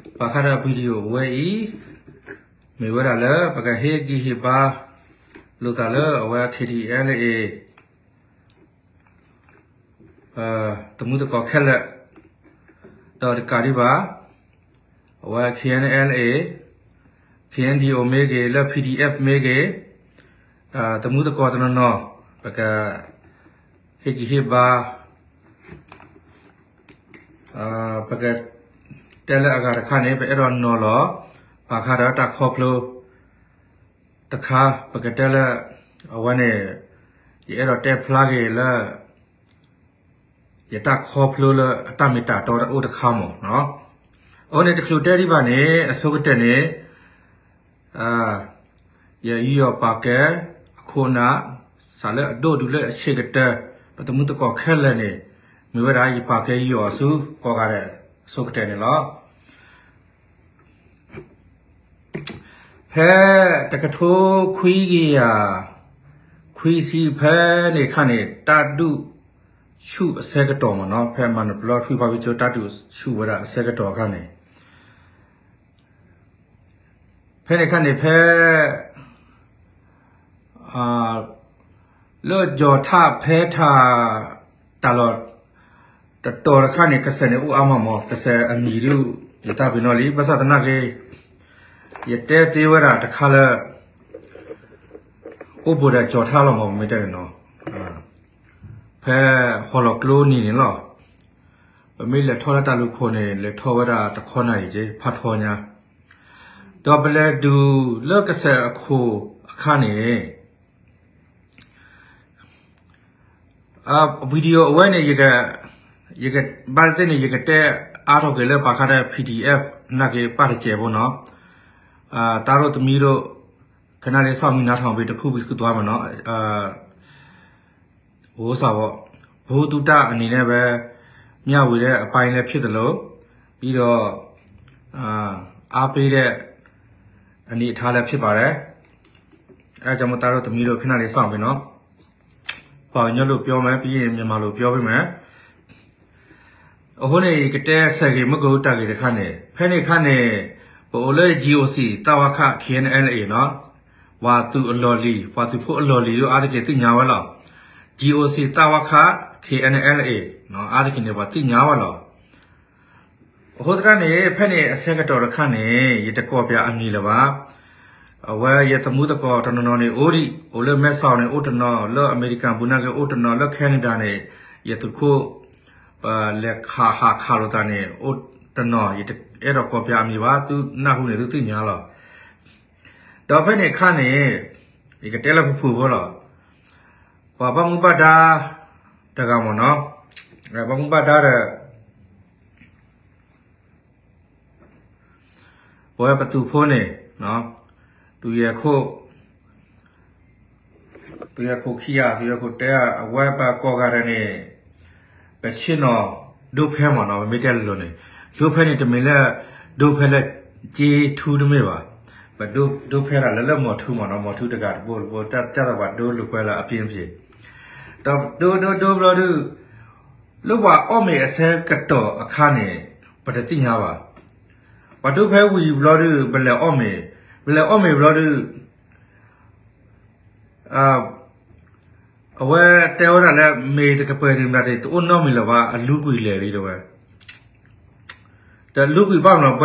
ဘၣ်ဃးဒီး video အဝဲအံၤ မ့ၢ်ဝဲဒၣ်လၢပကဟ့ၣ်ဂံၢ်ဟ့ၣ်ဘါလိာ်သးလၢအဝဲ K T L A သမူသကိးခဲလၢာ် ဒီးတကးဒံးဘၣ် အဝဲ K N L A, K N D O မ့ၢ်ဂ့ၤ, လၢ P D F မ့ၢ်ဂ့ၤ, သမူသကိးတနီၤနီၤ ပကဟ့ၣ်ဂံၢ်ဟ့ၣ်ဘါ ပကတဲလၢအဂၤတခါန့ၣ် ပအဲၣ်ဒိးနီၤလီၤ ဘၣ်ဃးဒီးတၢ်ခီဖျိတခါ ပကတဲလၢ အဝဲန့ၣ် ယအဲၣ်ဒိးတဲဖျါက့ၤလၢ ယတၢ်ခီဖျိလၢအတၢ်မ့ၢ်တၢ်တီတအိၣ်တခါမးနီၤ. အဃိန့ၣ် တချုးတဲဒံးဘၣ်န့ၣ် အဆိကတၢၢ်န့ၣ် ယယူးယီၣ်ပာ်ကဲအခိၣ်အနၢ် စးလၢအဒိၣ်တုၤလၢအဆံးကတၢၢ် ပသမူသကိးခဲလၢာ်န့ၣ် မ့ၢ်ဝဲဒၣ်ယပာ်ကဲယူးယီၣ်အီၤဆူကိးဂၤဒဲးအဆိကတၢၢ်န့ၣ်လီၤ. ဖဲတကထိခွံကယၤခွံဆံဖဲန့ၣ်အခါန့ၣ် တၢ်ဒုးဆူၣ်အဆၢကတီၢ်မးနီၤ, ဖဲမၤနပျီထွံၣ်ဖါဘံကၠိ တၢ်ဒုးဆူၣ်ဝဲဒၣ်အဆၢကတီၢ်အခါန့ၣ် ဖဲန့ၣ်အခါန့ၣ် ဖဲ လၢကၠီၤထၣ်ဖဲထၣ် တၢ်လီၢ်တတီၤတခါန့ၣ် ကစၢၢ်န့ၣ်အိၣ်အါမးမး, ကစၢၢ်အမံၤဒုး ယသးပ့ၤနီၣ်လံ, ဘၣ်ဆၣ်သနာ်က့ ယတဲသ့ဝဲဒၣ်တခါလၢ အိၣ်ဘူးဒီးကၠီၤထၣ်လီၤမး ပမ့ၢ်တဲန့ၣ်နီၤ, ဖဲဟီၣ်လီၢ်ကျိနံၤန့ၣ်လီၤ. ပမ့ၢ်လဲၤထီၣ်လၢတၢ်လူၢ်ခိၣ်န့ၣ် လဲၤထီၣ်ဝဲဒၣ်တခီနၣ်ရံၣ်က့ ဖးထီညါ, ဒီးပလဲၤတုၤလၢကစၢၢ်အခိၣ်အခါန့ၣ် video အဝဲန့ၣ် ယက ဘၣ်သ့ၣ်န့ၣ် ယကတဲအါထီၣ်က့ၤလၢဘၣ်ဃးဒီး P D F နာ်က့ ပၣ်တစဲးဖိနီၤ, တၢ်ရိၣ်သမံရိၣ် ခဲနၣ်လံ စောင့်မျှော် နားထောင်ပေး တခုပြီးတခုသွားမးနီၤ, ဝိစၢ်ဘီ ဗဟုသုတအနေနဲ့ပဲ မျှဝေတဲ့အပိုင်းလည်းဖြစ်သလို ပြီးတော့ အားပေးတဲ့အနေအထားလည်းဖြစ်ပါတယ်. အဲဒါကြောင့်မို့ သားတို့သမီးတို့ ခဏလေးစောင့်ပေးနော်. ပှၤကညီလိုပြောမယ် ပြီးရင်မြန်မာလိုပြောပေးမယ်. အဃိန့ၣ် ယကတဲဆၢဂ့ၤမုၢ်ကအိၣ်တၢ်ဂ့ၤတခါန့ၣ် ဖဲန့ၣ်အခါန့ၣ် ပအိၣ်လၢ G O C သၢဝါခ K N L A နီၤ, ပှၤသုးအလီၢ်လံၤ ပှၤသုးဖိအလီၢ်လံၤဒိၣ်အါတက့ၢ်သ့ၣ်ညါဝဲလီၤ. G O C သၢဝါခ K N L A နီၤ အါတက့ၢ်န့ၣ် ပှၤသ့ၣ်ညါဝဲလီၤ. အဃိသတးန့ၣ် ဖဲန့ၣ်အဆၢကတီၢ်တခါန့ၣ် ယတကိးပၠးအမံၤလၢၤဘၣ်. အဝဲယသမူသကိးတနီၤနီၤန့ၣ် အိၣ်ဒံး အိၣ်လၢမဲဆီးန့ၣ် အိၣ်တနီၤ, လၢအမဲရကၤပူၤနာ်က့ အိၣ်တနီၤ, လၢ Canada န့ၣ် ယသုးခိၣ် ပလဲၤခးဟးခးလိာ်သးန့ၣ် အိၣ်တနီၤ, ယတအဲၣ်ဒိးကိးပၠးအမံၤဘၣ်, သုနၢ်ဟူန့ၣ် သုသ့ၣ်ညါလီၤ. ဒီးဖဲန့ၣ်အခါန့ၣ် ယကတဲလၢဖုၣ်ဖုၣ်ဖိလီၤ. ပှၤဘၣ်မူဘၣ်ဒါတဂၤမ့ၢ်နီၤ, ပှၤဘၣ်မူဘၣ်ဒါဒီး ပဝဲပသုးဖိန့ၣ် သုးယဲၢ်ခိၣ် သုးယဲၢ်ခိၣ်ခံဂၤ သုးယဲၢ်ခိၣ်တၢဂၤ အဝဲပကိးဂၤဒဲးန့ၣ် ပဆ့ၣ်နီၤဒိဖဲမ့ၢ်နီၤ, ပမ့ၢ်တဲလိၤလိၤန့ၣ် ဒိဖဲန့ၣ် တမ့ၢ်လၢ ဒိဖဲလၢကၠ့ထူတမ့ၢ်ဘၣ်, ပဒိဖဲဒၣ်လၢလၢမီၤထူမ့ၢ်နီၤ, မီၤထူတဂၤတဘိတဘိ တၢ်သးပှၤဒိလိာ်ကွဲလၢအပျ့ၤပျ့ၤ, ဒီးဒိဒိဒိဘျီဒုး လၢပှၤအီၣ်မ့ၤအဆၢကတီၢ်အခါန့ၣ် ပတသ့ၣ်ညါဘၣ်. ပှၤဒိဖဲဝံၤဘျီဒုး ပလဲၤအီၣ်မ့ၤ, ပလဲၤအီၣ်မ့ၤဘျီဒုး အဝဲတဲဝဲဒၣ်လၢ မ့ၤတကပၤသ့ၣ်မတၤသ့ၣ် တအိၣ်နီတမံၤလၢၤဘၣ်, အလူကွံာ်လဲၤလံတဲဝဲ. ဒီးလူကွံာ်ဘၣ်မ့ၢ်နီၤ ပ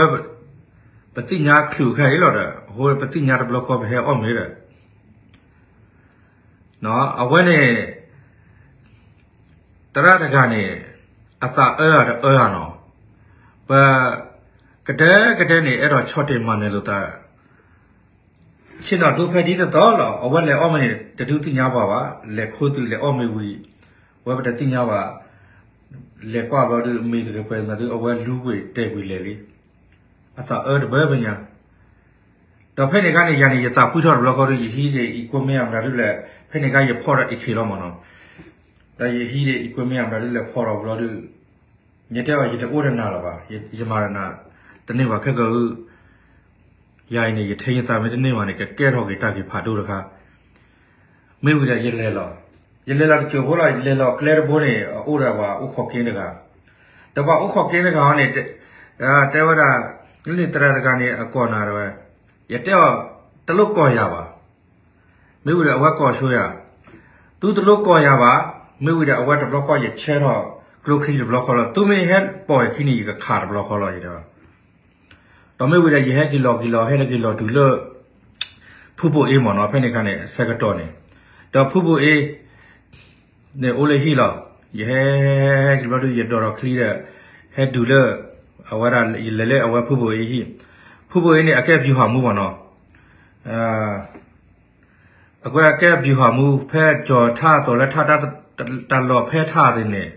ပသ့ၣ်ညါချုးခဲအံၤလီၤဒီး အဃိပသ့ၣ်ညါတဘျီဃီ ပဟဲအီၣ်မ့ၤဒီး အဝဲန့ၣ် သရၣ်တဂၤန့ၣ် အသးအၢဧါတအၢဧါနီၤ, ပ ကဒဲကဒဲန့ၣ် အဲၣ်ဒိးဆီၣ်တံၢ်မၤနၢၤလိာ်သး ဆ့ၣ်နီၤဒိဖဲဒ်သိးသိးလီၤ. အဝဲလဲၤအီၣ်မ့ၤန့ၣ် တဒုးသ့ၣ်ညါပှၤဘၣ်, လဲၤခိသုးလဲၤအီၣ်မ့ၤဝံၤ အဝဲပတသ့ၣ်ညါဘၣ်, လဲၤကွၢ်ဘျီဒုး မ့ၤတကပၤသ့ၣ်မတၤဒုး အဝဲလူကွံာ်တဲာ်ကွံာ်လဲၤလံ, အသးအၢတဘၢဘၢညါ. ဒီးဖဲန့ၣ်အခါန့ၣ် ယၤန့ၣ် ယသးပှံၢ်ထီၣ်တဘျီဃီဒုး ယဟံးဒံး equipment မတၤဒုးလဲၣ်, ဖဲန့ၣ်အခါယဖီၣ်ဒီး အ့ၣ်ခ့လီၤမ့ၢ်နီၤ, ဒီးယဟံးဒံး equipment မတၤဒုးလဲၤဖီၣ်ထီၣ်ဘျီဒုး ယတဲအီၤ ယတအိၣ်တနၤလၢၤဘၣ်, ယမၤတနၤတန့ၢ်ဘၣ် ခဲကၢ်ဧၢ, ယၤအံၤန့ၣ် ယထံၣ်ယသးမ့ၢ်တန့ၢ်ဘၣ်န့ၣ် ကကဲထီၣ်က့ၤတၢ်ဂ့ၢ်ဖးဒိၣ်တခါ, မ့ၢ်ဝံၤဒီးယလဲၤလီၤ, ယလဲၤလီၤတစိၢ်ဖိလီၤ, ယလဲၤလီၤကျဲတဘိန့ၣ် အအိၣ်ဒီးပှၤအိၣ်ခိးက့တဂၤ, ဒီးပှၤအိၣ်ခိးက့တဂၤအံၤန့ၣ် တဲဝဲဒၣ် လၢန့ၣ်သရၣ်တဂၤန့ၣ် အကိးနၤတဝဲ, ယတဲအီၤ, တလိၣ်ကိးယၤဘၣ်. မ့ၢ်ဝံၤဒီးအဝဲကိးဆိယၤ, သုတလိၣ်ကိးယၤဘၣ်. မ့ၢ်ဝံၤဒီးအဝဲတဘျီဃီယဆၢထီၣ်ကျိချံတဘျီဃီလီၤ. သုမ့ၢ်ဟဲပိာ်ယခံန့ၣ် ယကခးတဘျီဃီလီၤ ယတဲဘၣ်. ဒီးမ့ၢ်ဝံၤဒီးယဟဲက့ၤလီၤက့ၤလီၤ ဟဲလီၤက့ၤလီၤတုၤလၢ ဖုဘိၣ်အ့မ့ၢ်နီၤ, ဖဲန့ၣ်အခါန့ၣ် ဆၢကတီၢ်န့ၣ်, ဒီးဖုဘိၣ်အ့ န့ၣ်အိၣ်လၢဟံၣ်လီၤ. ယဟဲ ဟဲက့ၤဘျီဒုး ယဒိးထီၣ်ချံဒီး ဟဲတုၤလၢ အဝဲဒၣ် ယလဲၤလၢအဝဲဖုဘိၣ်အ့ဟံၣ်, ဖုဘိၣ်အ့န့ၣ် အကဲဗျူဟာမှူးမ့ၢ်နီၤ. အကွဲးအကဲဗျူဟာမှူး ဖဲကၠီၤထၣ်သိးလၢထၣ် တၢ်လီၢ်ဖဲထၣ်သ့ၣ်န့ၣ်,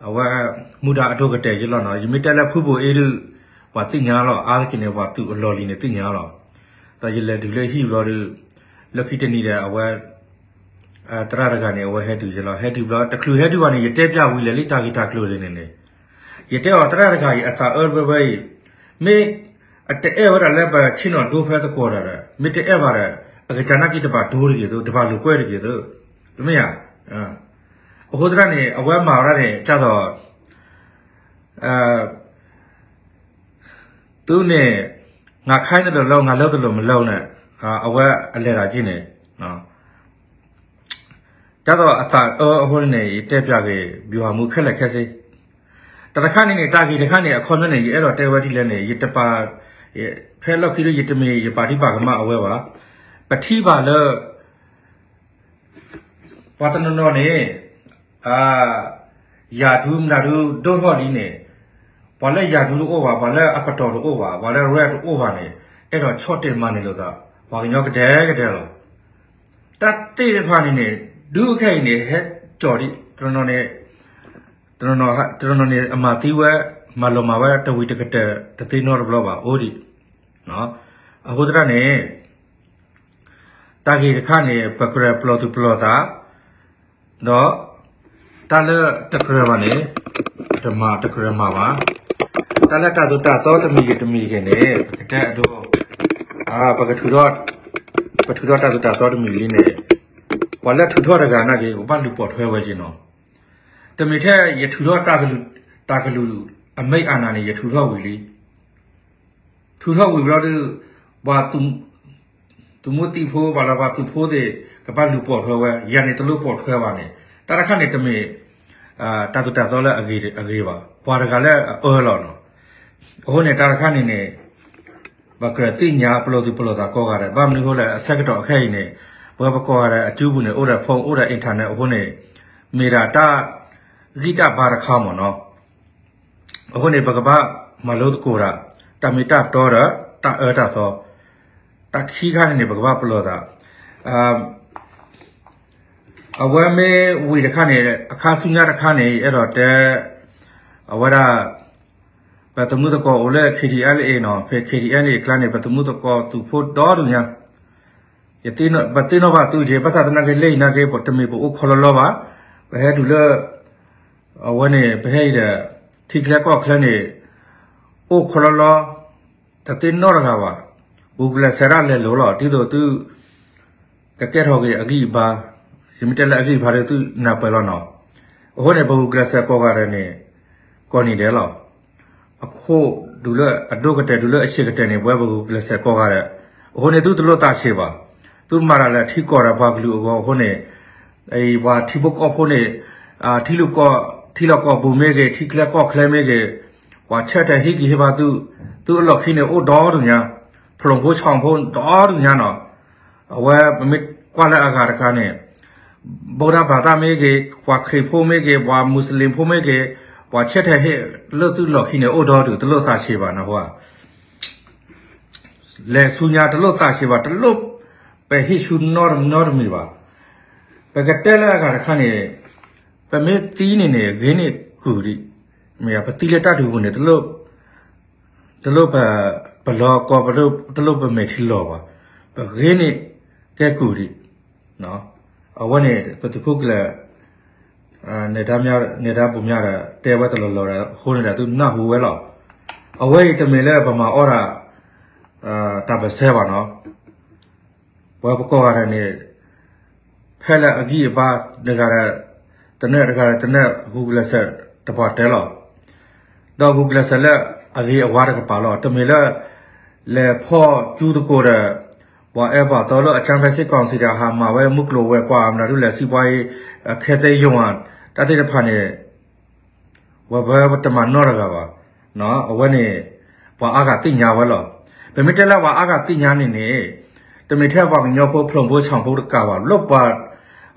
အဝဲ မူဒါအဒိၣ်ကတၢၢ်ယလီၤနီၤ. ယမ့ၢ်တဲလၢဖုဘိၣ်အ့ဒုး ပှၤသ့ၣ်ညါလီၤ. အါတက့ၢ်န့ၣ် ပှၤသူၣ်အလီၢ်လံၤန့ၣ်သ့ၣ်ညါလီၤ. ဒီးယလဲၤတုၤလၢဟံၣ်ဘျီဒုး လၢခံတနံၤဒီး အဝဲ သရၣ်တဂၤန့ၣ် အဝဲဟဲတုၤယလီၤ. ဟဲတုၤဘျီ တချုးဟဲတုၤဘၣ်န့ၣ် ယတဲပျးဝံၤလၢာ်လံ တၢ်ဂ့ၢ်တၢ်ကျိၤသ့ၣ်န့ၣ်န့ၣ်, ယတဲအီၤ သရၣ်တဂၤအံၤ အသးအၢဘၢဘၢအံၤ, မ့ၢ်အတအဲၣ်ဝဲဒၣ်လၢပဆ့ၣ်နီၤဒိဖဲသကိးတၢ်ဒီး မ့ၢ်တအဲၣ်ဘၣ်ဒီး အကစၢ်နာ်က့တဘၣ်ဒိတဂ့ၤသိး တဘၣ်လိာ်ကွဲတဂ့ၤသိး, တမ့ၢ်ဧါ. အဃိသတးန့ၣ် အဝဲမၤဝဲဒၣ်န့ၣ် ကၢ်သိး သုန့ၣ် ငါခိုင်းသလိုလုပ် ငါလုပ်သလိုမလုပ်န့ၣ်, အဝဲအလဲၤတၢ်က့န့ၣ်, ကၢ်သိးအသးအၢအဃိန့ၣ် ယတဲပျးက့ၤ ဗျူဟာမှူး ခဲလၢာ်ခဲဆ့. တၢ်တခါန့ၣ်န့ၣ် တၢ်ဂ့ၢ်တခါန့ၣ် အခီပညီန့ၣ် ယအဲၣ်ဒိးတဲဝဲဒ်လဲၣ်န့ၣ် ယတပာ်, ဖဲလီၢ်ခံဒုး ယတမ့ၢ်ယပာ်ထံပာ်ကမၣ်အဝဲဘၣ်. ပထံၣ်ဘၣ်လၢ ပှၤတနီၤနီၤန့ၣ် ယၤဒူမနုၤဒူဒိၣ်ထီၣ်လံန့ၣ်, ပှၤလၢယၤဒူတအိၣ်ဘၣ်, ပှၤလၢအပတီၢ်တအိၣ်ဘၣ်, ပှၤလၢရဲၣ်တအိၣ်ဘၣ်န့ၣ် အဲၣ်ဒိးဆီၣ်တဲာ်မၤနၢၤလိာ်သး ပှၤကညီကဒဲကဒဲလီၤ. တၢ်သ့ၣ်တဖၣ်န့ၣ်န့ၣ် ဒုးခဲအံၤန့ၣ် ဟဲကၠီၤဒံး တနီၤန့ၣ် တနီၤန့ၣ်အမၤသံဝဲ, မၤလီၤမၢ်ဝဲတဝံၤတကတၢၢ် တသ့နီတဘျီဘၣ် အိၣ်ဒံး. အဃိသတးန့ၣ် တၢ်ဂ့ၢ်တခါန့ၣ် ပကြၢးပလီၢ်သူၣ်ပလီၢ်သး, ဒီး တၢ်လၢတကြၢးဘၣ်န့ၣ် တမၤတကြၢးမၤဘၣ်. တၢ်လၢတၢ်သိၣ်တၢ်သီတမံၤဂ့ၤတမံၤဂ့ၤန့ၣ် ပကတဲအဒိ, ပကထုးထီၣ်, ပထုးထီၣ်တၢ်သိၣ်တၢ်သီတမံၤလံန့ၣ်, ပှၤလၢထုးထီၣ်တဂၤနာ်က့ ပဘၣ်လူၤပိာ်ထွဲဝဲက့နီၤ. တမ့ၢ်ထဲယထုးထီၣ်တၢ်ကလုၢ်, တၢ်ကလုၢ်အမဲအနၤန့ၣ် ယထုးထီၣ်ဝံၤလံ. ထုးထီၣ်ဝံၤဘျီဒုး ပှၤ သုးမုၢ်သံၣ်ဖိ ပှၤလၢပှၤသုးဖိသ့ၣ် ကဘၣ်လူၤပိာ်ထွဲဝဲ, ယၤန့ၣ်တလိၣ်ပိာ်ထွဲဘၣ်န့ၣ် တၢ်တခါန့ၣ်တမ့ၢ် တၢ်သိၣ်တၢ်သီလၢအဂ့ၤဘၣ်, ပှၤတဂၤလၢအအၢလီၤနီၤ. အဃိန့ၣ် တၢ်တခါန့ၣ်န့ၣ် ပကြၢးသ့ၣ်ညါပလီၢ်သူၣ်ပလီၢ်သးကိးဂၤဒဲး, ဘၣ်မနုၤအဃိလဲၣ် အဆၢကတီၢ်ခဲအံၤန့ၣ် ပဝဲပကိးဂၤဒဲးအစုပူၤန့ၣ် အိၣ်ဒီး phone အိၣ်ဒီး internet အဃိန့ၣ် မ့ၢ်ဒၣ်တၢ်ဂံၢ်တၢ်ဘါတခါမ့ၢ်နီၤ. အဃိန့ၣ် ပကဘၣ်မၤလိသကိးတၢ်, တၢ်မ့ၢ်တၢ်တီဒီး တၢ်အၢတၢ်သီ, တၢ်ခံခါန့ၣ်န့ၣ် ပကဘၣ်ပလီၢ်သး. အဝဲမ့ၢ်ဝံၤတခါန့ၣ် အခါဆူညါတခါန့ၣ် ယအဲၣ်ဒိးတဲ အဝဲဒၣ် ပသုးမုၢ်သကိးအိၣ်လၢ K T L A နီၤ, ဖဲ K T L A အကျါန့ၣ် ပသုးမုၢ်သကိးသုးဖိဒီဒူၣ်ညါ, ပသ့ၣ်နီၣ်ဘၣ်သုက့ၤ ဘၣ်ဆၣ်သနာ်က့ လၢအံၤနာ်က့ တမ့ၢ်ပအိၣ်ခီလီလီဘၣ်. ပဟဲတုၤလၢ အဝဲန့ၣ် ပဟဲအံၤဒီး ထံချၢကီၢ်ချၢန့ၣ် အိၣ်ခီလီလီ တသ့ၣ်နီတဂၤဘၣ်. ပဂုာ်ကျဲးစၢးဒၣ်လဲၤလိၤလီၤ. ဒ်သိးသု ကကဲထီၣ်က့ၤအဂံၢ်အဘါ, ယမ့ၢ်တဲလၢအဂံၢ်အဘါဒီး သုနၢ်ပၢၢ်လီၤနီၤ. အဃိန့ၣ် ပဂုာ်ကျဲးစၢးကိးဂၤဒဲးန့ၣ် ကိးနံၤဒဲးလီၤ. အခိၣ်ဒုးလၢအဒိၣ်ကတၢၢ် ဒုးလၢအဆံးကတၢၢ်န့ၣ် ပဝဲပဂုာ်ကျဲးစၢးကိးဂၤဒဲး. အဃိန့ၣ် သုတလိၣ်သးဆံးဘၣ်. သုမၤတၢ်လၢထံကီၢ်ဒီးပှၤကလုာ်အဂီၢ်အဃိန့ၣ် ပှၤထံဖိကီၢ်ဖိန့ၣ် ထံလီၢ်ကီၢ်ပူၤမ့ၢ်ဂ့ၤ ထံချၢကီၢ်ချၢမ့ၢ်ဂ့ၤ ပှၤဆၢထၢၣ်ဟ့ၣ်ဂံၢ်ဟ့ၣ်ဘါသု, သုအလီၢ်ခံန့ၣ် အိၣ်ဒီဒူၣ်ညါ, ဖျိၣ်ဖိဆီၣ်ဖိဒီဒူၣ်ညါနီၤ. အဝဲပမ့ၢ်ကွၢ်လၢအဂၤတခါန့ၣ် ဗုဒ္ဓဘာသာမ့ၢ်ဂ့ၤ, ပှၤခရံာ်ဖိမ့ၢ်ဂ့ၤ, ပှၤမူးစလ့ၣ်ဖိမ့ၢ်ဂ့ၤ, ပှၤဆၢထၢၣ်ဟ့ၣ်လၢသုလီၢ်ခံန့ၣ် အိၣ်ဒီဒူၣ် တလိၣ်သးဆံးဘၣ်နဟါ. လဲၤဆူညါတလိၣ်သးဆံးဘၣ်, တလိၣ်ပဟ့ၣ်ဆူနီတမံၤဘၣ်. ပကတဲလၢအဂၤတခါန့ၣ် ပမ့ၢ်သံန့ၣ်န့ၣ် ဂ့ၤန့ၢ်ကုၢ်ဒံး, မ့ၢ်ပသံလၢတၢ်ဒုးပူၤန့ၣ် တလိၣ်ပလီၤကီ, တလိၣ်ပမဲာ်ထံလီၤဘၣ်, ပဂ့ၤန့ၢ်ကဲကုၢ်ဒံး. အဝဲန့ၣ် ပသုးခိၣ်ကျၢၢ် နဲၣ်ဒါဘိၣ်မၠါဒီး တဲဝဲတလီၢ်လီၢ်ဒီး အဃိန့ၣ်ဒီး သုနၢ်ဟူဝဲလီၤ. အဝဲအံၤတမ့ၢ်လၢပမၤအီၣ်ဒၣ် တၢ်ပၢၢ်ဆၢဘၣ်နီၤ. ပဝဲပကိးဂၤဒဲးန့ၣ် ဖဲလၢအဂံၢ်အဘါတဂၤဒီး တနၢၣ်တဂၤဒီးတနၢၣ် ဂုာ်ကျဲးစၢးတပှၢ်တၢၢ်လီၤ. ဒီးဂုာ်ကျဲးစၢးလၢ အဂ့ၤအဝါတကပၤလီၤ. တမ့ၢ်လၢ လဲၤဖီၣ်ကၠူသကိးဒီး ပှၤအဲၣ်ပှၤသီလၢအကၠၢဖဲစ့ၢ်ကီးစံးဒီး ဟးမၤဝဲမုၢ်ကျိၤဝဲၤကွာ်မနုၤဒ်လဲၣ် စံးပှၤအံၤ ခဲသ့ယိာ်ဧါ တၢ်သ့ၣ်တဖၣ်န့ၣ် ဝဲပတမၤနီၣ်တဂၤဘၣ်. အဝဲန့ၣ် ပှၤအါဂၤသ့ၣ်ညါဝဲလီၤ. ပမ့ၢ်တဲလၢပှၤအါဂၤသ့ၣ်ညါန့ၣ်န့ၣ် တမ့ၢ်ထဲပှၤကညီဖိဖျိးဖိဆၣ်ဖိတကးဘၣ် လၢပှၤ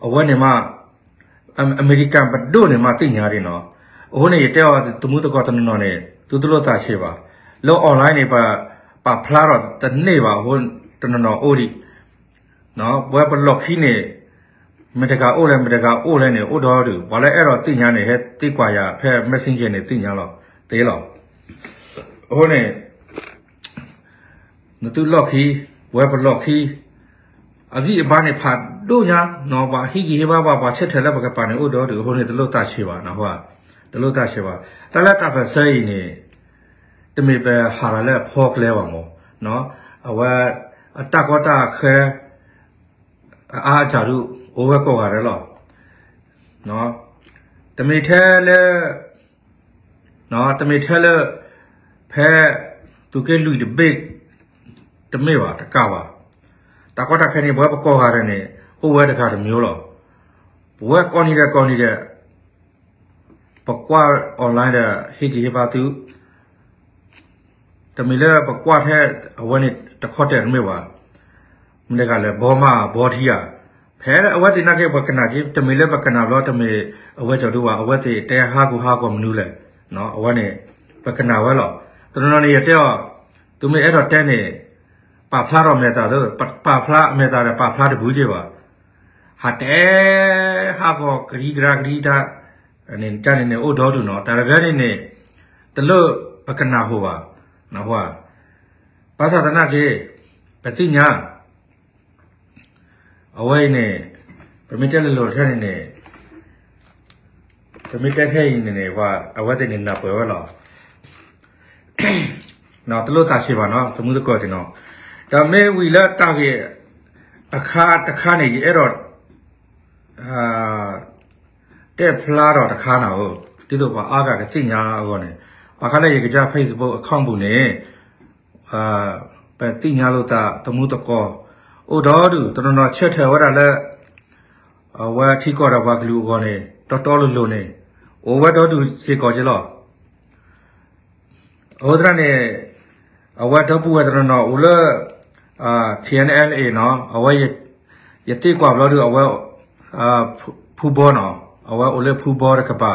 အဝဲန့ၣ်မး အမဲရကၤပဒိၣ်န့ၣ်မးသ့ၣ်ညါဒ်နီၤ. အဃိန့ၣ် ယတဲအီၤသမူသကိးတနီၤနီၤန့ၣ် သုတလိၣ်သးဆံးဘၣ်. လၢ online န့ၣ် ပာ်ဖျါထီၣ်တန့ၢ်ဘၣ်အဃိ တနီၤနီၤအိၣ်ဒံး ပဝဲပလီၢ်ခံန့ၣ် မတၤတဂၤအိၣ်လဲၣ် မတၤတဂၤအိၣ်လဲၣ်န့ၣ် အိၣ်ဒီဒူၣ် ပှၤလၢအဲၣ်ဒိးသ့ၣ်ညါန့ၣ် ဟဲသံကွၢ်ယၤဖဲ messenger န့ၣ်သ့ၣ်ညါလီၤ သ့လီၤ. အဃိန့ၣ် နသုလီၢ်ခံ ပဝဲပလီၢ်ခံ အဂံၢ်အဘါန့ၣ်ဖးဒိၣ်ညါနီၤ ပှၤဟ့ၣ်ဂံၢ်ဟ့ၣ်ဘါပှၤ ပှၤဆၢထၢၣ်လၢပကပၤန့ၣ်အိၣ်ဒီဒူၣ်အဃိန့ၣ် တလိၣ်သးဆံးဘၣ် တလိၣ်သးဆံးဘၣ်. တၢ်လၢတၢ်ပၢၢ်ဆၢအံၤန့ၣ် တမ့ၢ်ပဟးလီၤလၢအဖီကျဲဘၣ်မး အဝဲ အတၢ်ကီတၢ်ခဲ အအါအစှၤဒုး အိၣ်ဝဲကိးဂၤဒဲးလီၤ. တမ့ၢ်ထဲလၢ တမ့ၢ်ထဲလၢ ဖဲ သုးက့လွံၢ်တဘ့ၣ် တမ့ၢ်ဘၣ် တကးဘၣ်. တၢ်ကီတၢ်ခဲန့ၣ် ပဝဲပကိးဂၤဒဲးန့ၣ် အိၣ်ဝဲတဂၤတမျိုးလီၤ. ပဝဲကိးနံၤဒဲးကိးနံၤဒဲး ပကွၢ် online ဒီး ဟ့ၣ်ဂံၢ်ဟ့ၣ်ဘါသု တမ့ၢ်လၢပကွၢ်ထဲ အဝဲန့ၣ်တခီတဲာ်တမ့ၢ်ဘၣ်. မတၤတဂၤလဲၣ် ဘီမး ဘီထံဧါ. ဖဲအဝဲသ့ၣ်နာ်က့ ပကနၣ်က့ တမ့ၢ်လၢပကနၣ်ဘျီ တမ့ၢ်အဝဲကၠီဒူဘၣ် အဝဲသ့ၣ်တဲဟါကိာ်ဟါကိာ်မနုၤလဲၣ်. အဝဲန့ၣ် ပကနၣ်ဝဲလီၤ. တနီၤနီၤန့ၣ် ယတဲအီၤ သုမ့ၢ်အဲၣ်ဒိးတဲန့ၣ် ပာ်ဖျါထီၣ်မဲာ်သၣ်သ့ ပာ်ဖျါမဲာ်သၣ်ဒီး ပာ်ဖျါတပူၤက့ဘၣ်. ဟးတဲ ဟးဂီၤကရံကဒါကရံကဒါ န့ၣ် တၢ်န့ၣ်န့ၣ် အိၣ်ဒီဒူၣ်နီၤ တၢ်တရၢန့ၣ်န့ၣ် တလိၣ်ပကနၢ်ဟူဘၣ်. ဘၣ်ဆၣ်သနာ်က့ ပသ့ၣ်ညါ အဝဲအံၤန့ၣ် ပမ့ၢ်တဲလိၤလိၤထဲန့ၣ်န့ၣ် ပမ့ၢ်တဲထဲအံၤန့ၣ်န့ၣ် အဝဲသ့ၣ်န့ၣ်နၢ်ပၢၢ်ဝဲလီၤ. တလိၣ်သးဆံးဘၣ်နီၤ သမူသကိးသ့ၣ်နီၤ. ဒီးမ့ၢ်ဝံၤလၢတၢ်ဂ့ၢ် အခါတခါန့ၣ် ယအဲၣ်ဒိး တဲဖျါထီၣ်တခါနၤဧၢ, ဒ်သိးပှၤအါဂၤကသ့ၣ်ညါအဂီၢ်န့ၣ်, ဘၣ်ဃးလၢယကစၢ် Facebook account ပူၤန့ၣ် ပသ့ၣ်ညါလိာ်သးသမူသကိး အိၣ်ဒီဒူၣ် တနီၤနီၤဆၢထၢၣ်ဝဲဒၣ်လၢ အဝဲထံကီၢ်ဒီးပှၤကလုာ်အဂီၢ်န့ၣ် တီတီလိၤလိၤန့ၣ် အိၣ်ဝဲဒီဒူၣ်စ့ၢ်ကီးက့လီၤ. အဃိသတးန့ၣ် အဝဲဒီပုၢ်ဝဲၢ်တနီၤနီၤအိၣ်လၢ KNLA နီၤ, အဝဲ ယသံကွၢ်ဘျီဒုး အဝဲ ဖူဘီနီၤ, အဝဲအိၣ်လၢဖူဘီတကပၤ,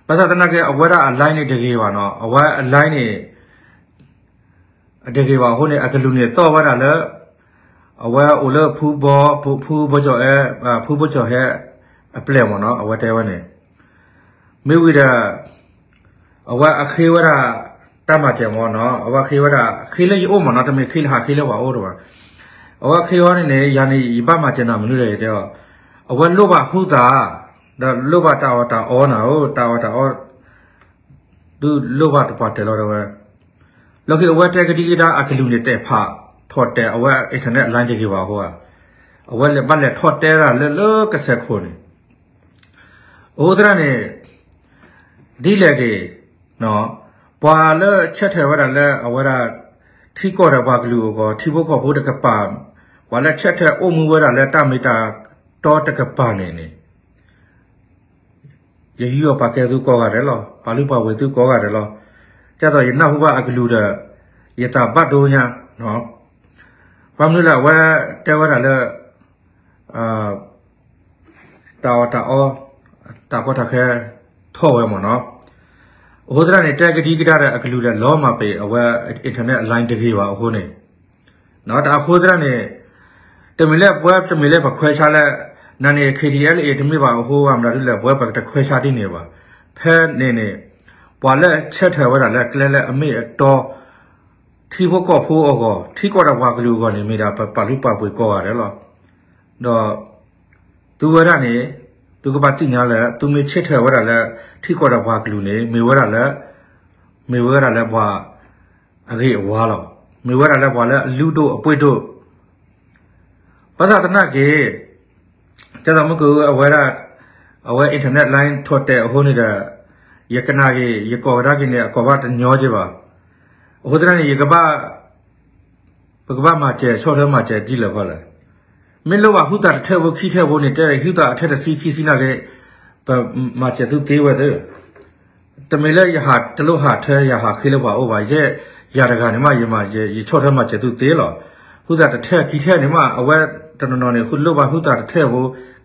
ဘၣ်ဆၣ်သနာ်က့ အဝဲဒၣ်အ line န့ၣ်တဂ့ၤဘၣ်နီၤ, အဝဲအ line န့ၣ် အတဂ့ၤဘၣ်အဃိန့ၣ် အကလုၢ်န့ၣ်သီၣ်ဝဲဒၣ်လၢ အဝဲအိၣ်လၢဖူဘီ ဖူဘီကၠီၤအဲ ဖူဘီကၠီၤဟဲ အပျဲၢ်မ့ၢ်နီၤ, အဝဲတဲဝဲန့ၣ် မ့ၢ်ဝံၤဒီး အဝဲအဃ့ဝဲဒၣ် တၢ်မၤစၢၤမ့ၢ်နီၤ, အဝဲဃ့ဝဲဒၣ် ဃ့လၢယအိၣ်မ့ၢ်နီၤ, တမ့ၢ်ဃ့လၢဟးဃ့လၢပှၤအိၣ်တဘၣ်, အဝဲဃ့အီၤန့ၣ်န့ၣ် ယၤန့ၣ် ယဘၣ်မၤစၢၤနၤမနုၤလဲၣ်တဲအီၤ, အဝဲလိၣ်ဘၣ်ဟူသး ဒီးလိၣ်ဘၣ်တၢ်အီၣ်တၢ်အီနၤဧၢ, တၢ်အီၣ်တၢ်အီ ဒုးလိၣ်ဘၣ်တပှၢ်တၢၢ်လီၤတဲဝဲ, လီၢ်ခံအဝဲတဲကဒံကဒါအကလုၢ်န့ၣ် တဲာ်ဖးထီၣ်တဲာ် အဝဲ internet line တဂ့ၤဘၣ်အဃိဧါ, အဝဲလဲၤဘၣ်လဲၤထီၣ်တဲဒၣ်လၢလၢကစၢၢ်ခိၣ်န့ၣ်, အဃိသတးန့ၣ် ဒ်လဲၣ်ဂ့ၤ ပှၤလၢဆၢထၢၣ်ဝဲဒၣ်လၢအဝဲဒၣ် ထံကီၢ်ဒီးပှၤကလုာ်အဂီၢ် ထံဖိကီၢ်ဖိတကပၤ ပှၤလၢဆၢထၢၣ်အိၣ်မူဝဲဒၣ်လၢတၢ်မ့ၢ်တၢ်တီတကပၤန့ၣ်န့ၣ် ယယူးယီၣ်ပာ်ကဲသုကိးဂၤဒဲးလီၤ, ပာ်လုၢ်ပာ်ပှ့ၤသုကိးဂၤဒဲးလီၤ, ဒ်သိးယနၢ်ဟူဘၣ်အကလုၢ်ဒီး ယသးဘၣ်ဒိညါ, ဘၣ်မနုၤလဲၣ် အဝဲတဲဝဲဒၣ်လၢ တၢ်အီၣ်တၢ်အီ တၢ်ကီတၢ်ခဲထီၣ်ဝဲမ့ၢ်နီၤ, အဃိသတးန့ၣ် တဲကဒံကဒါဒီးအကလုၢ်ဒီးလီၤမၢ်ပ့ၤ အဝဲ internet line တဂ့ၤဘၣ်အဃိန့ၣ် တၢ်အဃိသတးန့ၣ် တမ့ၢ်လၢပဝဲတမ့ၢ်လၢပခွဲးဆါလၢ နၤန့ၣ် KTLA တမ့ၢ်ဘၣ်အဃိ ဘၣ်မနုၤဒ်လဲၣ် ပဝဲပကတခွဲးဆါဒ်န့ၣ်ဘၣ်, ဖဲန့ၣ်န့ၣ် ပှၤလၢဆၢထၢၣ်ဝဲဒၣ်လၢကျဲလၢအမ့ၢ်အတီ ထံဖိကီၢ်ဖိအဂီၢ် ထံကီၢ်ဒီးပှၤကလုာ်အဂီၢ်န့ၣ် မ့ၢ်ဒၣ်ပပာ်လုၢ်ပာ်ပှ့ၤကိးဂၤဒဲးလီၤ, ဒီး သုဝဲဒၣ်န့ၣ် သုကဘၣ်သ့ၣ်ညါလၢ သုမ့ၢ်ဆၢထၢၣ်ဝဲဒၣ်လၢ ထံကီၢ်ဒီးပှၤကလုာ်န့ၣ် မ့ၢ်ဝဲဒၣ်လၢ မ့ၢ်ဝဲဒၣ်လၢပှၤအဂ့ၤအဝါလီၤ, မ့ၢ်ဝဲဒၣ်လၢပှၤလၢအလုၢ်ဒိၣ်အပှ့ၤဒိၣ်, ဘၣ်ဆၣ်သနာ်က့ ကဲသိးမုၢ်ကဝဲဒၣ် အဝဲ internet line ထီၣ်တဲာ်အဃိန့ၣ်ဒီး ယကနၣ်က့ၤ ယကိးကဒါက့ၤန့ၣ် အကိးဘၣ်တညီက့ၤဘၣ် အဃိသတးန့ၣ် ယကဘၣ် ပကဘၣ်မၤစၢၤ ဆီၣ်ထွဲမၤစၢၤဒ်လဲၣ်ခီလဲၣ်. မ့ၢ်လိၣ်ဘၣ်ဟုသးတထၢၣ်ဖိခံထၢၣ်ဖိန့ၣ် တဲဟုသးအထၢၣ်တဆံခံဆံနာ်က့ ပမၤစၢၤသုသ့ဝဲသ့. တမ့ၢ်လၢယဟးတလိၣ်ဟးထၢ ယဟးဃ့လၢပှၤအိၣ်ဘၣ်, ယဲယၤတဂၤန့ၣ်မး ယမၤ ယဆီၣ်ထွဲမၤစၢၤသုသ့လီၤ. ဟုသးတထၢၣ်ခံထၢၣ်န့ၣ်မး အဝဲတနီၤနီၤန့ၣ် လိၣ်ဘၣ်ဟုသးတထၢၣ်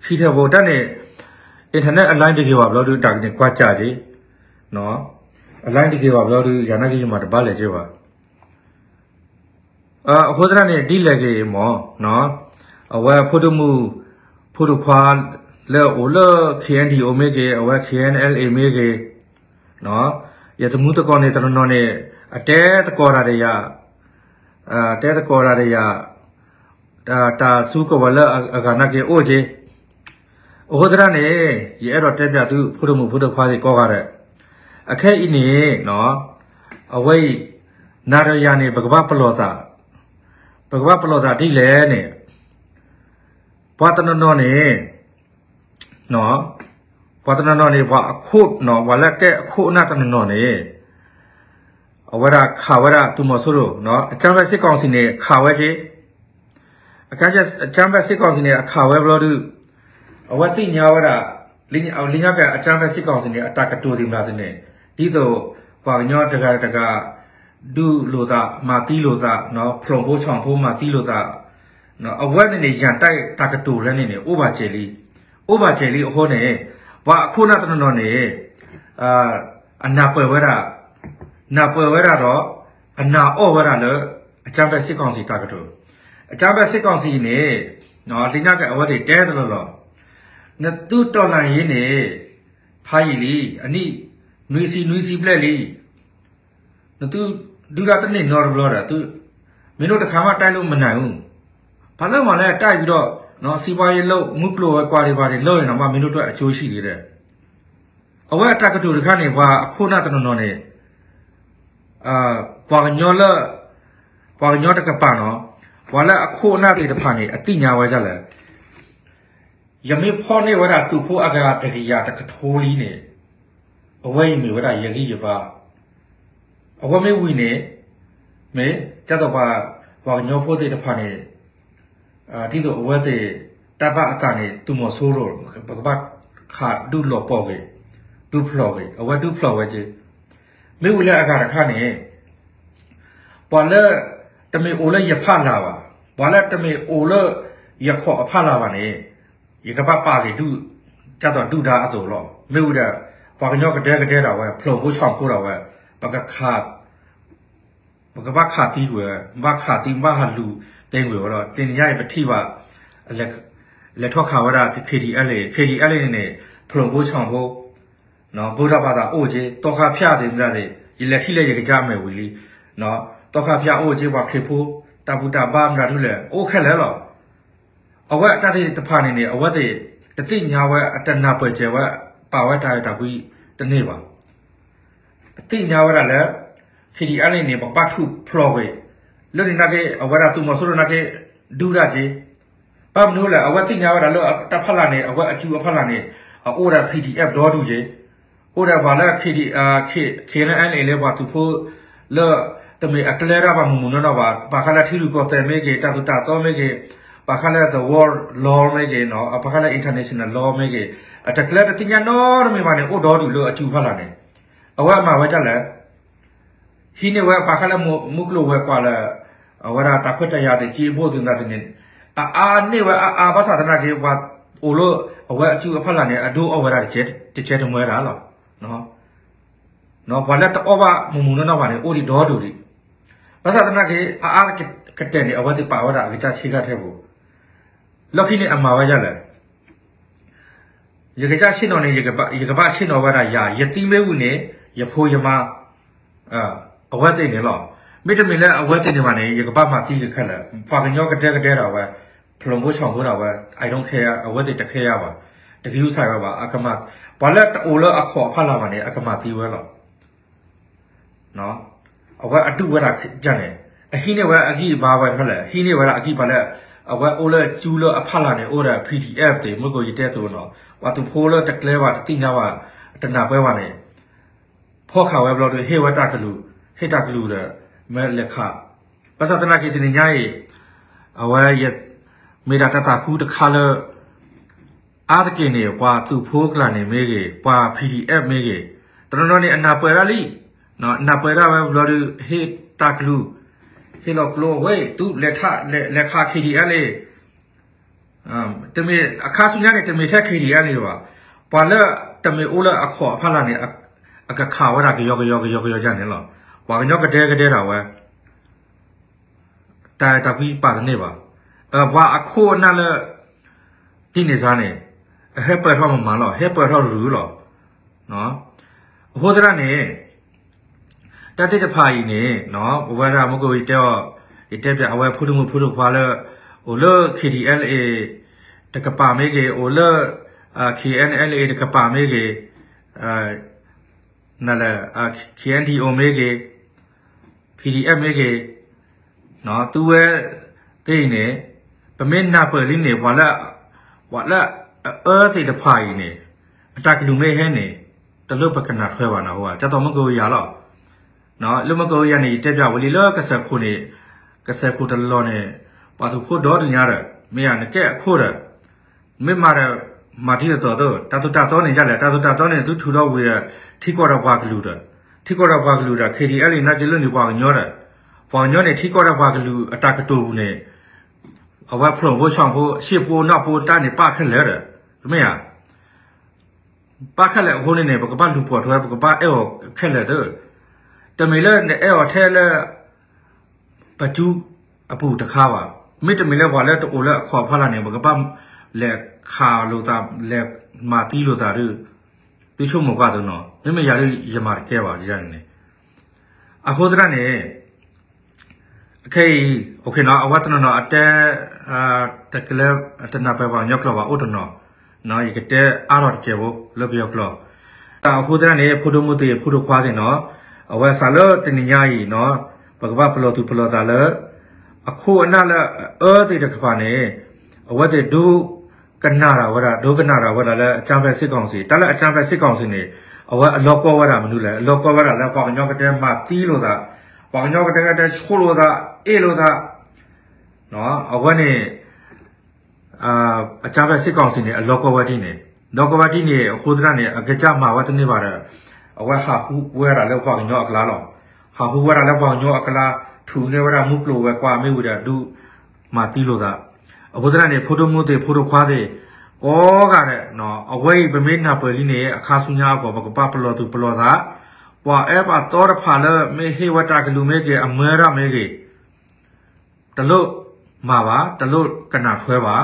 ဖိ ခံထၢၣ်ဖိ တၢ်န့ၣ် internet အ line တဂ့ၤဘၣ်ဘျီဒုး တၢ်ကန့ၣ်ကွၢ်စၢ်က့ၤ အ line တဂ့ၤဘၣ်ဘျီဒုး ယၤနာ်က့ယမၤတဘၣ်လဲၣ်က့ၤဘၣ်. အဃိသတးန့ၣ် ဒ်လဲၣ်ဂ့ၤမး, အဝဲဖိဒိၣ်မုၣ်ဖိဒိၣ်ခွါလၢအိၣ်လၢ K N D O မ့ၢ်ဂ့ၤ, အဝဲ K N L A မ့ၢ်ဂ့ၤ, ယသမူသကိးန့ၣ် တနီၤနီၤန့ၣ် အတဲသကိးတၢ်ဒီးယၤ, တဲသကိးတၢ်ဒီးယၤ, တၢ်စူၤကိးဝဲလၢအဂၤနာ်က့အိၣ်က့ၤ. အဃိသတးန့ၣ် ယအဲၣ်ဒိးတဲပၠးသုဖိဒိၣ်မုၣ်ဖိဒိၣ်ခွါသ့ၣ်ကိးဂၤဒဲး, အခဲအံၤန့ၣ် အဝဲအံၤ နၤဒီးယၤန့ၣ် ပကဘၣ်ပလီၢ်သး, ပကဘၣ်ပလီၢ်သးဒ်လဲၣ်န့ၣ်, ပှၤတနီၤနီၤန့ၣ်, ပှၤတနီၤနီၤန့ၣ် ပှၤအခိၣ်, ပှၤလၢကဲအခိၣ်အနၢ်တနီၤနီၤန့ၣ် အဝဲဒၣ်ခးဝဲဒၣ်သုးမီၤစိရိၤ, အကြမ်းဖက်စစ်ကောင်စီန့ၣ် ခးဝဲက့ၤ, အကြမ်းဖက် စစ်ကောင်စီန့ၣ် အခးဝဲဘျီဒုး, အဝဲသ့ၣ်ညါဝဲဒၣ်, လၢညါက့ၤ အကြမ်းဖက်စစ်ကောင်စီန့ၣ် အတၢ်ကတိၤသ့ၣ်မတၤသ့ၣ်န့ၣ်, ဒ်သိးပှၤကညီတဂၤတဂၤ ဒုးလိာ်သး မၤသံလိာ်သး, ဖျိးဖိဆီၣ်ဖိမၤသံလိာ်သး, အဝဲန့ၣ်န့ၣ် ရန်တိုက်တၢ်ကတိၤလၢန့ၣ်န့ၣ် အိၣ်ဘၣ်စဲးလံ, အိၣ်ဘၣ်စဲးလံအဃိန့ၣ်, ပှၤအခိၣ်အနၢ်တနီၤနီၤန့ၣ် အနၢ်ပၢၢ်ဝဲဒၣ်, နၢ်ပၢၢ်ဝဲဒၣ်ဒီး အနၢ်အီၣ်ဝဲဒၣ်လၢ အကြမ်းဖက်စစ်ကောင်စီတၢ်ကတိၤ, အကြမ်းဖက်စစ်ကောင်စီန့ၣ် လၢညါက့ၤအဝဲသ့ၣ်တဲတလီၢ်လီၢ်, နသုတော်လှန်ရေးန့ၣ် ဖးယံာ်လံ, အနံၣ်နွံဆံနွံဆံဘျဲၣ်လံ, နသုဒုးတၢ်တန့ၢ်နီတဘျီဒီး, မင်းတို့တခါမှ တိုက်လို့မနိုင်ဘူး, ဘာလို့မှလည်း တိုက်ပြီးတော့ စီးပွားရေးလုပ် မုၢ်ကျိၤဝဲၤကွာ်တွေ ဘာတွေလုပ်ရင်တောင်မှ မင်းတို့အတွက် အကျိုးရှိသေးတယ်. အဝဲအတၢ်ကတိၤတခါန့ၣ် ပှၤအခိၣ်အနၢ်တနီၤနီၤန့ၣ် ပှၤကညီလၢ ပှၤကညီတကပၤနီၤ, ပှၤလၢအခိၣ်အနၢ်သ့ၣ်တဖၣ်န့ၣ် အသ့ၣ်ညါဝဲဒ်လဲၣ်. ယမ့ၢ်ဖီၣ်န့ၢ်ဝဲဒၣ်သုးဖိအဂၤတကယၤတကထိလံန့ၣ်, အဝဲအံၤမ့ၢ်ဝဲဒၣ်ယဂံၢ်ယဘါ, အဝဲမ့ၢ်ဝံၤန့ၣ်, မ့ၢ်ဒ်သိးပှၤ ပှၤကညီဖိသ့ၣ်တဖၣ်န့ၣ် ဒ်သိးအဝဲသ့ၣ် တၢ်ဘၣ်အသးန့ၣ် သုးမီၤစိရိၤ ပကဘၣ်ခးဒုးလီၤပှီၢ်ဂ့ၤ, ဒုးဖျိးဂ့ၤ, အဝဲဒုးဖျိးဝဲက့ၤ, မ့ၢ်ဝံၤလၢအဂၤတခါန့ၣ် ပှၤလၢ တမ့ၢ်အိၣ်လၢယဖီလာ်ဘၣ်, ပှၤလၢတမ့ၢ်အိၣ်လၢယခီၣ်အဖီလာ်ဘၣ်န့ၣ်, ယကဘၣ်ပာ်က့ၤဒုး, ဒ်သိးဒုၣ်ဒါအသိးလီၤ. မ့ၢ်ဝံၤဒီး ပှၤကညီကဒဲကဒဲဒၣ်ဝဲ, ဖျိးဖိဆီၣ်ဖိဒၣ်ဝဲ, ပကခး ပကဘၣ်ခးသံကွံာ်ဝဲ, ဘၣ်ခးသံ ဘၣ်ဟးလူၤသ့ကွံာ်ဝဲလီၤ. တနံၤညါအံၤပထံၣ်ဘၣ် လဲၤထီၣ်ခးဝဲဒၣ် K D L A, K D L A န့ၣ်န့ၣ် ဖျိးဖိဆီၣ်ဖိ, ဗုဒ္ဓဘာသာအိၣ်က့ၤ, သီခါဖၠၣ်သ့ၣ်မတၤသ့ၣ်, ယလဲၤထံၣ်လၢယကစၢ်အမဲာ်ဝံၤလံ, သီခါဖၠၣ်အိၣ်က့ၤ, ပှၤခရံာ်ဖိ တၢ်ဘူၣ်တၢ်ဘါမတၤဒ်လဲၣ် အိၣ်ခဲလၢာ်လီၤ. အဝဲအတၢ်သ့ၣ်တဖၣ်န့ၣ်န့ၣ် အဝဲသ့ၣ်တသ့ၣ်ညါဝဲ အတနၢ်ပၢၢ်စဲးဝဲ ပာ်ဝဲတၢ်အဲၣ်တၢ်ကွံတန့ၢ်ဘၣ်. သ့ၣ်ညါဝဲဒၣ်လၢ K D L A န့ၣ် ပကဘၣ်ထုးဖျိးကွံာ်, လၢန့ၣ်နာ်က့ အဝဲဒၣ်သုးမီၤစိရိၤနာ်က့ ဒုးဒၣ်က့ၤ, ဘၣ်မနုၤလဲၣ် အဝဲသ့ၣ်ညါဝဲဒၣ်လၢတၢ်ဖီလာ်န့ၣ် အဝဲအစုအဖီလာ်န့ၣ် အအိၣ်ဒၣ် P D F ဒီဒူၣ်က့ၤ, အိၣ်ဒၣ်ပှၤလၢ K D, K, K N L A လၢပှၤသုးဖိ လၢ တမ့ၢ်အကျဲဒၣ်ပှၤမုၢ်မုၢ်နီၢ်နီၢ်ဘၣ်, ပာ်ခါလၢထံရူၢ်ကီၢ်သဲးမ့ၢ်ဂ့ၤ, တၢ်သိၣ်တၢ်သီမ့ၢ်ဂ့ၤ, ပာ်ခါလၢ the world law မ့ၢ်ဂ့ၤ, ပာ်ခါလၢ international law မ့ၢ်ဂ့ၤ, အတကျဲတသ့ၣ်ညါနီတမံၤဘၣ်န့ၣ် အိၣ်ဒီဒူၣ်လၢအစုဖီလာ်န့ၣ်, အဝဲမၤဝဲဒ်လဲၣ် ဟံးန့ၢ်ဝဲပာ်ခါလၢမုၢ်ကျိၤဝဲၤကွာ်လၢ အဝဲဒၣ်တၢ်ခွဲးတၢ်ယာ်သ့ၣ် က့ဘိၣ်သ့ၣ်မတၤသ့ၣ်န့ၣ်, အအါန့ၢ်ဝဲအါအါဘၣ်ဆၣ်သနာ်က့ ပှၤအိၣ်လၢအဝဲအစုအဖီလာ်န့ၣ် အဒိအီၣ်ဝဲဒၣ်တကဲတမှဲဒၣ်လီၤ. ပှၤလၢတအီၣ်ဘၣ်မုၢ်မုၢ်နီၢ်နီၢ်ဘၣ်န့ၣ် အိၣ်ဒံးဒီဒူၣ်ဒံး, ဘၣ်ဆၣ်သနာ်က့ အအါကတဲာ်န့ၣ် အဝဲသ့ၣ်ပာ်ဝဲဒၣ်အကစၢ်ဆ့ကၤထဲပူၤ, လီၢ်ခံန့ၣ်အမၤဝဲဒ်လဲၣ် ယကစၢ်ဆ့ၣ်နီၤန့ၣ် ယကဘၣ်ဆ့ၣ်နီၤဝဲဒၣ်ယၤ, ယသံမ့ၢ်ဝံၤန့ၣ် ယဖိယမါ အဝဲသ့ၣ်န့ၣ်လီၤ. မ့တမ့ၢ်လၢအဝဲသ့ၣ်န့ၣ်ဘၣ်န့ၣ် ယကဘၣ်မၤသံက့ၤခဲလၢာ်, ပှၤကညီကဒဲကဒဲဒၣ်ဝဲ, ဖျိးဖိဆီၣ်ဖိဒၣ်ဝဲ, I don't care, အဝဲသ့ၣ်တ care ဘၣ်, တဂံၢ်စၢ်ဝဲဘၣ်, အကမၤ, ပှၤလၢတအိၣ်လၢအခီၣ်အဖီလာ်ဘၣ်န့ၣ် အကမၤသံဝဲလီၤ. အဝဲအဒုးဝဲဒၣ်န့ၣ်, အဟံးန့ၢ်ဝဲအဂံၢ်အဘါဝဲတဖၣ်လဲၣ်, ဟံးန့ၢ်ဝဲဒၣ်အဂံၢ်ဘါလၢ အဝဲအိၣ်လၢစုလၢအဖီလာ်န့ၣ် အိၣ်ဒီး P D F သ့ၣ် မ့ၢ်ကီးယတဲသိးနီၤ, ပှၤသုးဖိလၢတကျဲဘၣ် တသ့ၣ်ညါဘၣ် တနၢ်ပၢၢ်ဘၣ်န့ၣ် ဖီၣ်ဃာ်ဝဲဘျီဒီး ဟ့ၣ်ဝဲတၢ်ကလုၢ်, ဟ့ၣ်တၢ်ကလုၢ်ဒီး မ့ၢ်လဲၤခး, ဘၣ်ဆၣ်သနာ်က့တနံၤညါအံၤ အဝဲ မ့ၢ်ဒၣ်တၢ်သးခုတခါလၢ အါတက့ၢ်န့ၣ် ပှၤသုးဖိကျါန့ၣ်မ့ၢ်ဂ့ၤ, ပှၤ P D F မ့ၢ်ဂ့ၤ, တနီၤနီၤန့ၣ် အနၢ်ပၢၢ်ဒၣ်လံ, အနၢ်ပၢၢ်ဒၣ်ဝဲဘျီဒုး ဟ့ၣ်တၢ်ကလုၢ်, ဟ့ၣ်လီၤကျိအဝဲ သုလဲၤခး လဲၤခး K D L A တမ့ၢ်အခါဆူညါန့ၣ် တမ့ၢ်ထဲ K D L A ဘၣ်, ပှၤလၢတမ့ၢ်အိၣ်လၢအခီၣ်အဖီလာ်န့ၣ် အကခးဝဲဒၣ်ကယီကယီကယီကယီဒ်န့ၣ်လီၤ. ပှၤကညီကဒဲကဒဲဒၣ်ဝဲ တၢ်အဲၣ်တၢ်ကွံပာ်တန့ၢ်ဘၣ်. ပှၤအခိၣ်အနၢ်လၢ ဒ်န့ၣ်စါန့ၣ် အဟဲပၢၢ်ထီၣ်မမၤလီၤ, ဟဲပၢၢ်ထီၣ်ရူၤလီၤ. အဃိသတးန့ၣ် တၢ်သ့ၣ်တဖၣ်အံၤန့ၣ် ပဝဲဒၣ်မုၢ်ကဝံၤတဲအီၤ, ယတဲပၠးအဝဲဖိဒိၣ်မုၣ်ဖိဒိၣ်ခွါလၢ အိၣ်လၢ K D L A တကပၤမ့ၢ်ဂ့ၤ, အိၣ်လၢ K N L A တကပၤမ့ၢ်ဂ့ၤ, နလဲၣ် K N D O မ့ၢ်ဂ့ၤ, P D F မ့ၢ်ဂ့ၤ, သုဝဲသ့ၣ်အံၤန့ၣ် ပမ့ၢ်နၢ်ပၢၢ်လံန့ၣ် ပှၤလၢအအၢသ့ၣ်တဖၣ်အံၤန့ၣ် အတၢ်ကလုၢ်မ့ၢ်ဟဲန့ၣ် တလိၣ်ပကနၢ်ထွဲဘၣ်နဟါ, ကၢ်သိးမုၢ်ကဝံၤယၤလီၤ. လၢမုၢ်ကဝံၤယၤန့ၣ် ယတဲပၠးဝံၤလံလၢကစၢၢ်ခိၣ်န့ၣ်, ကစၢၢ်ခိၣ်တလီၢ်န့ၣ် ပှၤသုးဖိဒီတညါဒီး မ့ၢ်ယၤနကဲအခိၣ်ဒီး မ့ၢ်မၤဒီး မၤဒ်သိးသိး တၢ်သိၣ်တၢ်သီန့ၣ် ယလဲၣ် တၢ်သိၣ်တၢ်သီန့ၣ် သုထုးထီၣ်ဝံၤဒီး ထံကီၢ်ဒီးပှၤကလုာ်ဒီး, ထံကီၢ်ဒီးပှၤကလုာ်ဒီး K D L A နာ်က့လၢန့ၣ်ပှၤကညီဒီး, ပှၤကညီန့ၣ် ထံကီၢ်ဒီးပှၤကလုာ်အတၢ်ကတိၤပူၤန့ၣ် အဝဲဖျိၣ်ဖိဆီၣ်ဖိ ရှ့ၣ်ဖိနီၣ်ဖိတၢ်န့ၣ် ပာ်ခဲလၢာ်ဒီး, မ့ၢ်ဧါ ပာ်ခဲလၢာ်အဃိန့ၣ်န့ၣ် ပကဘၣ်လူၤပိာ်ထွဲ ပကဘၣ်အဲၣ်အီၤခဲလၢာ်ဒီး, တမ့ၢ်လၢနအဲၣ်အီၤထဲလၢ ပစုအပူၤတခါဘၣ်. မ့တမ့ၢ်လၢပှၤလၢတအိၣ်လၢအခီၣ်ဖီလာ်န့ၣ် ပကဘၣ်လဲၤခးလိာ်သး လဲၤမၤသံလိာ်သးဒီး, သုဆိကမိၣ်ကွၢ်သိးနီၤ, မ့မ့ၢ်ယၤဒ်ယမၤတကဲဘၣ်န့ၣ်. အဃိသတးန့ၣ် အခဲအံၤ အဝဲတနီၤနီၤအတဲ တကလၢ တနၢ်ပၢၢ်ပှၤကညီကျိာ်ဘၣ်အိၣ်တနီၤ, ယကတဲအါထီၣ်တစဲးဖိလၢပယီၤကျိာ်. အဃိသတးန့ၣ် ဖိဒိၣ်မုၣ်သ့ၣ် ဖိဒိၣ်ခွါသ့ၣ်နီၤ, အဝဲစးလၢတနံၤညါအံၤနီၤ, ပကဘၣ်ပလီၢ်သူၣ်ပလီၢ်သးလၢ အခိၣ်အနၢ်လၢအအၢသ့ၣ်တကပၤန့ၣ်, အဝဲသ့ၣ်ဒိကနၣ်တၢ်ဝဲဒၣ် ဒိကနၣ်တၢ်ဝဲဒၣ်လၢအကြမ်းဖက်စစ်ကောင်စီ, တၢ်လၢအကြမ်းဖက်စစ်ကောင်စီန့ၣ် အဝဲအလီၤကီဝဲဒၣ်မနုၤလဲၣ်, အလီၤကီဝဲဒၣ်လၢပှၤကညီကတဲမၤသံလိာ်သး, ပှၤကညီကတဲကတဲဆိလိာ်သး, အ့ၣ်လိာ်သး, အဝဲန့ၣ် အကြမ်းဖက်စစ်ကောင်စီန့ၣ် အလီၤကီဝဲဒ်န့ၣ်, လီၤကီဝဲဒ်န့ၣ် အဃိသတးန့ၣ် အကစၢ်မၤဝဲတန့ၢ်ဘၣ်ဒီး အဝဲဟးဃုဝဲဒၣ်လၢပှၤကညီအကျါလီၤ. ဟးဃုဝဲဒၣ်လၢပှၤကညီအကျါ, ထုးန့ၢ်ဝဲဒၣ်မူပျိာ်ဝဲၤကွာ်မ့ၢ်ဝံၤဒီး ဒုးမၤသံလိာ်သး. အဃိသတးန့ၣ် ဖိဒိၣ်မုၣ်သ့ၣ် ဖိဒိၣ်ခွါသ့ၣ် ကိးဂၤဒဲး, အဝဲအံၤပမ့ၢ်နၢ်ပၢၢ်လံန့ၣ် အခါဆူညါအဂီၢ် ပကဘၣ်ပလီၢ်သူၣ်ပလီၢ်သး, ပှၤအဲၣ်ပှၤသီတဖၣ်လၢမ့ၢ်ဟ့ၣ်ဝဲတၢ်ကလုၢ်မ့ၢ်ဂ့ၤ အမၢဝဲဒၣ်မ့ၢ်ဂ့ၤ တလိၣ်မၤဘၣ်, တလိၣ်ကနၣ်ထွဲဘၣ်.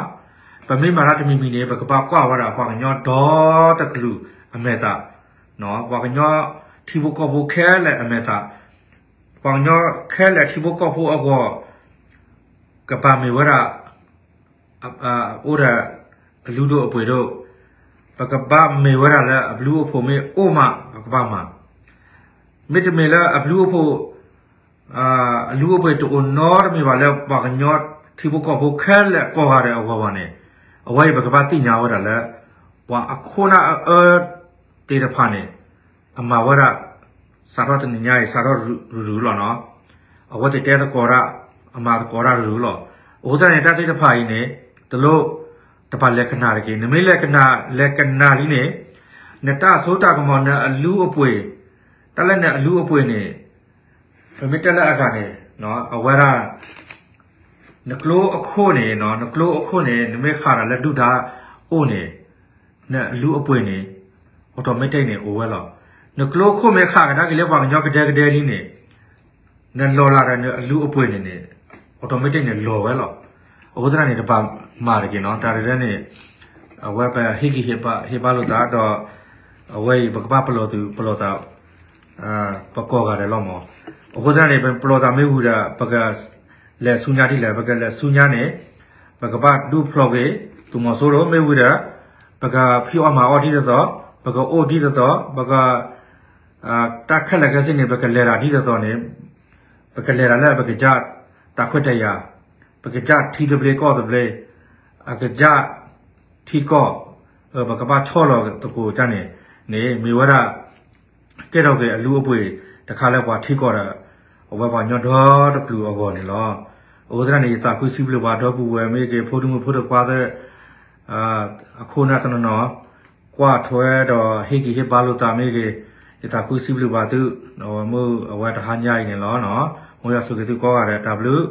ပမ့ၢ်မၤတၢ်တမံၤမံၤန့ၣ် ပကဘၣ်ကွၢ်ဝဲဒၣ်ပှၤကညီဒီတကလုာ်အမဲာ်သး, ပှၤကညီထံဖိကီၢ်ဖိခဲလၢာ်အမဲာ်သး, ပှၤကညီခဲလၢာ်ထံဖိကီၢ်ဖိအဂီၢ် ကဘၣ်မ့ၢ်ဝဲဒၣ် အိၣ်ဒီးအလုၢ်ဒိၣ်အပှ့ၤဒိၣ်, ပကဘၣ်မ့ၢ်ဝဲဒၣ်လၢအဘျုးအိၣ်ဖှိၣ်မ့ၢ်အိၣ်မး ပကဘၣ်မၤ, မ့တမ့ၢ်လၢအဘျုးအိၣ်ဖှိၣ် အလုၢ်အိၣ်ဖှိၣ်တအိၣ်နီတမံၤဘၣ်လၢပှၤကညီထံဖိကီၢ်ဖိခဲလၢာ်ကိးဂၤဒဲးအဂီၢ်ဘၣ်န့ၣ်, အဝဲအံၤပကဘၣ်သ့ၣ်ညါဝဲဒၣ်လၢ ပှၤအခိၣ်နၢ်အအၢသ့ၣ်တဖၣ်န့ၣ် အမၤဝဲဒၣ် စးထီၣ်တနံၤညါအံၤ စးထီၣ်ရူၤရူၤလီၤနီၤ, အဝဲသ့ၣ်တဲသကိးတၢ်, အမၤသကိးတၢ်ရူၤရူၤလီၤ. အဃိသတးန့ၣ် တၢ်သ့ၣ်တဖၣ်အံၤန့ၣ် တလိၣ်တပာ်လဲၤကနၣ်တက့ၢ်. နမ့ၢ်လဲၤကနၣ် လဲၤကနၣ်လံန့ၣ် နတၢ်စိတၢ်ကမီၤ နအလုၢ်အပှ့ၤ, တၢ်လၢနအလုၢ်အပှ့ၤန့ၣ် ပမ့ၢ်တဲလၢအဂၤန့ၣ် အဝဲဒၣ် နကျိအခိၣ်န့ၣ် နကျိအခိၣ်န့ၣ် နမ့ၢ်ဃၣ်တၢ်လၢဒုၣ်ဒါအိၣ်န့ၣ် နအလုၢ်အပှ့ၤန့ၣ် automatic န့ၣ် အိၣ်ဝဲလီၤ. နကျိခိၣ်မ့ၢ်ဃၣ်ကဒါက့ၤလၢပှၤကညီကဒဲကဒဲလံန့ၣ် နလီၤလၢ်ဒီးနအလုၢ်အပှ့ၤန့ၣ်န့ၣ် automatic န့ၣ်လီၤဝဲလီၤ. အဃိသတးန့ၣ် တပာ်မၤတက့ၢ်နီၤ. တၢ်တဒဲန့ၣ် အဝဲပဟ့ၣ်ဂံၢ်ဟ့ၣ်ဘါလိာ်သးဒီး အဝဲအံၤပကဘၣ်ပလီၢ်သူၣ်ပလီၢ်သး ပကိးဂၤဒဲးလီၤမး. အဃိသတးန့ၣ် ပပလီၢ်သးမ့ၢ်ဝံၤဒီး ပကလဲၤဆူညါဒ်လဲၣ်, ပကလဲၤဆူညါန့ၣ် ပကဘၣ်ဒုးဖျိးက့ၤ သုးမီၤစိရိၤ မ့ၢ်ဝံၤဒီး ပကဖံးအီၣ်မၤအီၣ်ဒ်သိးသိး, ပကအိၣ်ဒ်သိးသိး, ပက တၢ်ခဲလၢာ်ခဲဆ့န့ၣ် ပကလဲၤတၢ်ဒ်သိးသိးန့ၣ် ပကလဲၤတၢ်လၢပကစၢ်တၢ်ခွဲးတၢ်ယာ်, ပကစၢ်ထံသဘျ့ကီၢ်သဘျ့, အကစၢ်ထံကီၢ်, ပကဘၣ်ဆီၣ်လီၤသကိးတၢ်န့ၣ် န့ၣ် မ့ၢ်ဝဲဒၣ် ကဲထီၣ်က့ၤအလုၢ်အပှ့ၤတခါလၢပှၤထံကီၢ်ဒီး အဝဲပှၤကညီဒီတကလုာ်အဂီၢ်န့ၣ်လီၤ. အဃိသတးန့ၣ် ယသးခုစံးဘျုးပှၤဒီပုၢ်ဝဲၢ်မ့ၢ်ဂ့ၤ ဖိဒိၣ်မုၣ်ဖိတကွါသ့ၣ် အခိၣ်နၢ်တနီၤနီၤ ကွၢ်ထွဲဒီးဟ့ၣ်ဂံၢ်ဟ့ၣ်ဘါလိာ်သးမ့ၢ်ဂ့ၤ, ယသးခုစံးဘျုးပှၤသု, မုၢ်အဝဲတဟါညါအံၤန့ၣ်လီၤ. မ်ယွၤဆိၣ်ဂ့ၤသုကိးဂၤဒဲး တၢ်ဘျုး